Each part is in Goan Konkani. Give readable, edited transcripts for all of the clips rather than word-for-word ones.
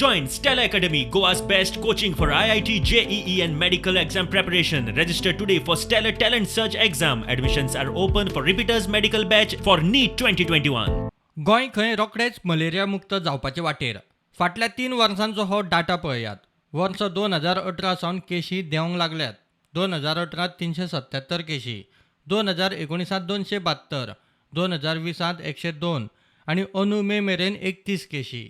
Join Stellar Academy, Goa's best coaching for IIT, JEE, and medical exam preparation. Register today for Stellar Talent Search exam. Admissions are open for repeaters medical batch for NEET 2021. Goa खंय रोखडेच मलेरिया मुक्त जावपाचे वाटेर. फाटल्या 3 वर्सांचो हो डाटा पळयात. वर्स 2018 सावन केशी देंवंक लागल्यात. 2018त 377 केशी, 2019त 272, 2020त 102 आनी अंदू मे मेरेन 31 केशी.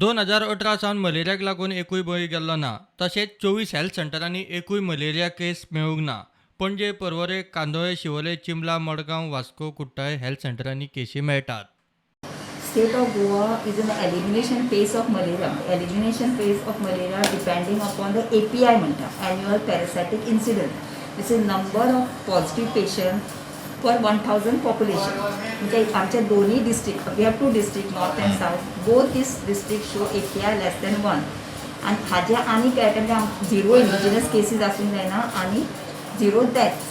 2018 सावन मलेरियाक लागून एकूय बळी गेल्लो ना. तशेंच 24 हेल्थ सेंटरांनी एकूय मलेरिया केस मेळूंक ना. पणजे, पर्वरे, कांदोळे, शिवोले, चिंबला, मडगांव, वास्को, कुट्टाळे हेल्थ सेंटरांनी केशी मेळटात. State of Goa is in the elimination phase of malaria. Elimination phase of malaria depending upon the API म्हणटा, annual parasitic incident. This is number of positive patient per 1000 population. म्हणजे आमच्या दोन्ही district, we have two district, north and south, both this district show API less than 1. आनी हाजे आनी कळटा, म्हणजे झिरो इंडिजिनस केसीस आसूंक जायना आनी झिरो डेथ्स,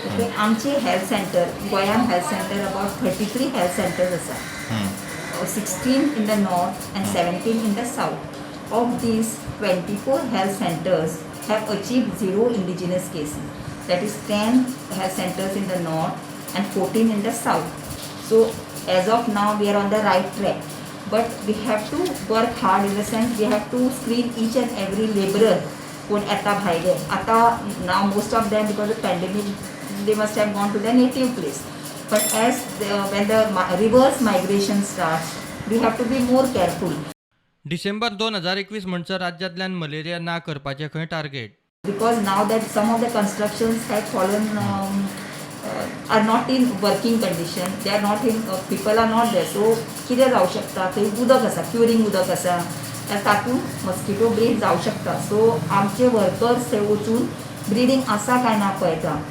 ओके. आमचे हेल्थ सेंटर, गोंयान health center, about 33 health centers आसा, 16 in the north and 17 in the south. Of these, 24 health centers have achieved zero indigenous cases. That is 10 health centers in the north and 14 in the south. So, as of now, we are on the right track. But we have to work hard, in the sense we have to screen each and every laborer कोण येता भायले. आतां now most of them, because of pandemic, they must have gone to their native place. But as the, when the reverse migration starts, we have to be more careful. December 2021 म्हणसर राज्यांतल्यान मलेरिया ना करपाचें खंय target. Because now that some of the constructions have fallen, are not in working condition, they are not in, people are not there. So कितें जावं शकता, थंय उदक आसा, क्युरींग उदक आसा, तातूंत मस्किटो ब्रीड जावं शकता. सो आमचे वर्कर्स थंय वचून ब्रिडींग आसा काय ना पळयता.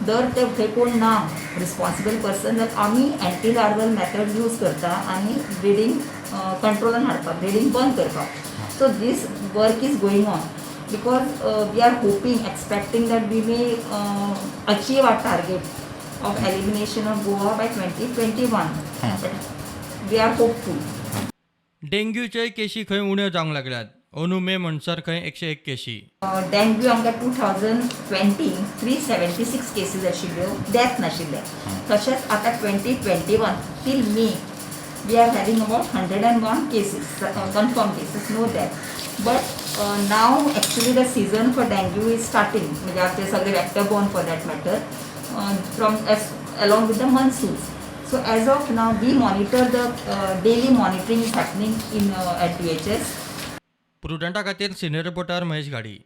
जर ते थंय कोण ना रिस्पॉन्सिबल पर्सन जाल्यार आमी एंटी लार्वल मेथड यूज करता आनी ब्रिडींग कंट्रोलान हाडपाक, ब्रिडींग बंद करपाक. So this work is going on because we are hoping, expecting that we may achieve our target of elimination of Goa by 2021. But we are hopeful. डेंग्यूच्योय केशी खंय उण्यो जावंक लागल्यात. अंदू मे म्हणसर खंय 101 केशी. डेंग्यू आमकां 2020 376 cases आशिल्ल्यो, डेथ नाशिल्ले. तशेंच आतां 2021 till May we are having about 101 cases, confirm cases, no death. But now actually the season for dengue is starting, म्हणजे आमचे सगळे vector borne for that matter, from as along with the monsoons. So as of now we monitor, the daily monitoring is happening in at DHS. प्रुडंटा खातीर सिनियर रिपोर्टर महेश घाडी.